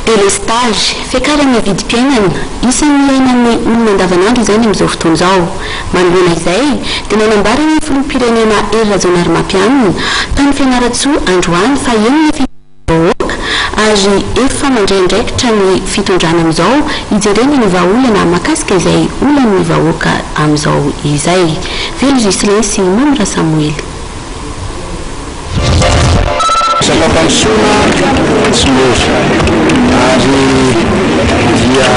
Délestage, fiakaran'ny vidim-piainana, isan'ny iainan'ny olona andavanandro izany amin'izao fotoana izao. Manoloana izay, dia nanambara ny filoham-pirenena Hery Rajaonarimampianina tany Fianarantsoa androany fa eny ny fitondram-bahoaka ary efa mandray andraikitra ny fitondrana amin'izao hijerena ny vahaolana mahakasika izay olan'ny vahoaka amin'izao izay. Velo Ghislain sy Mamy Rasamoely. Asa fampandrosoana tsy mora ary dia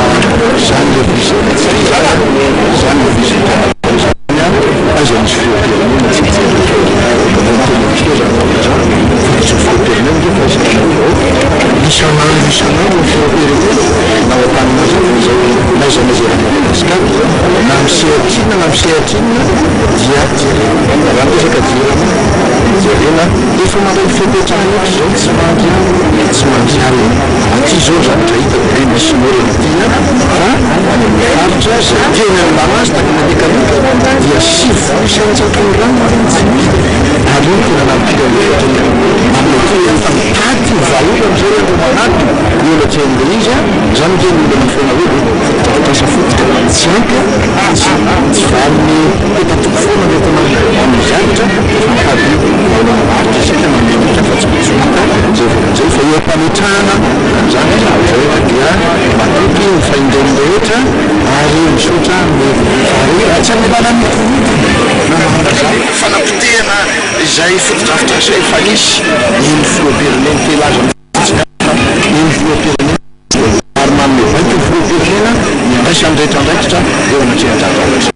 izany le visite izany le visite izany an, aiza misy filoham-pirenena tsy hijery ny tena kely izany fa tsy ho filoham-pirenena nge fa izy vahoaka isan'andro isan'andro ny filoham-pirenena na ao an-tanindrazana izay n'aiza n'aiza eran'i Madagasikara na amin'ny sehatra inona na amin'ny sehatra inona dia jerena. Raha ny resaka jirama dia jerena, efa mandray fepetra rehetra izao tsy mandry andro tsy mandry alina. Aty izao ny zavatra hitako dia misy ny olana aty fa any amin'ny faritra izay tena nilana azy tahaka ny Antekalika dia 90 isan-jaton'ny rano tsy vita ary io no tena nampiana ny firenena. Amin'ity efa mitady vahaolana izay ireo manatona eo anatrehan'ilay izy, izany ange ny olana foana hoe fotodrafitrasa fototra tsy ampy tsy tsy valin'ny petatoko foana ny entina amin'ny zavatra efa mitady vahaolana maharitra isika na mihemotra fa tsy maintsy ho hita izay vahaolana izay fa eo am-pametrahana an'izany izay dia matoky ny fahendren'ny rehetra ary misaotra ny faharetana tsy amin'ny alalan'ny korontana na manana fanapotehana izay fotodrafitrasa efa nisy iny filoham-pirenena te hilaza fotsiny fa iny filoham-pirenena ary manome baiko ny filoham-pirenena ny handraisany rehetra andraikitra eo anatrehan-dRajoelina.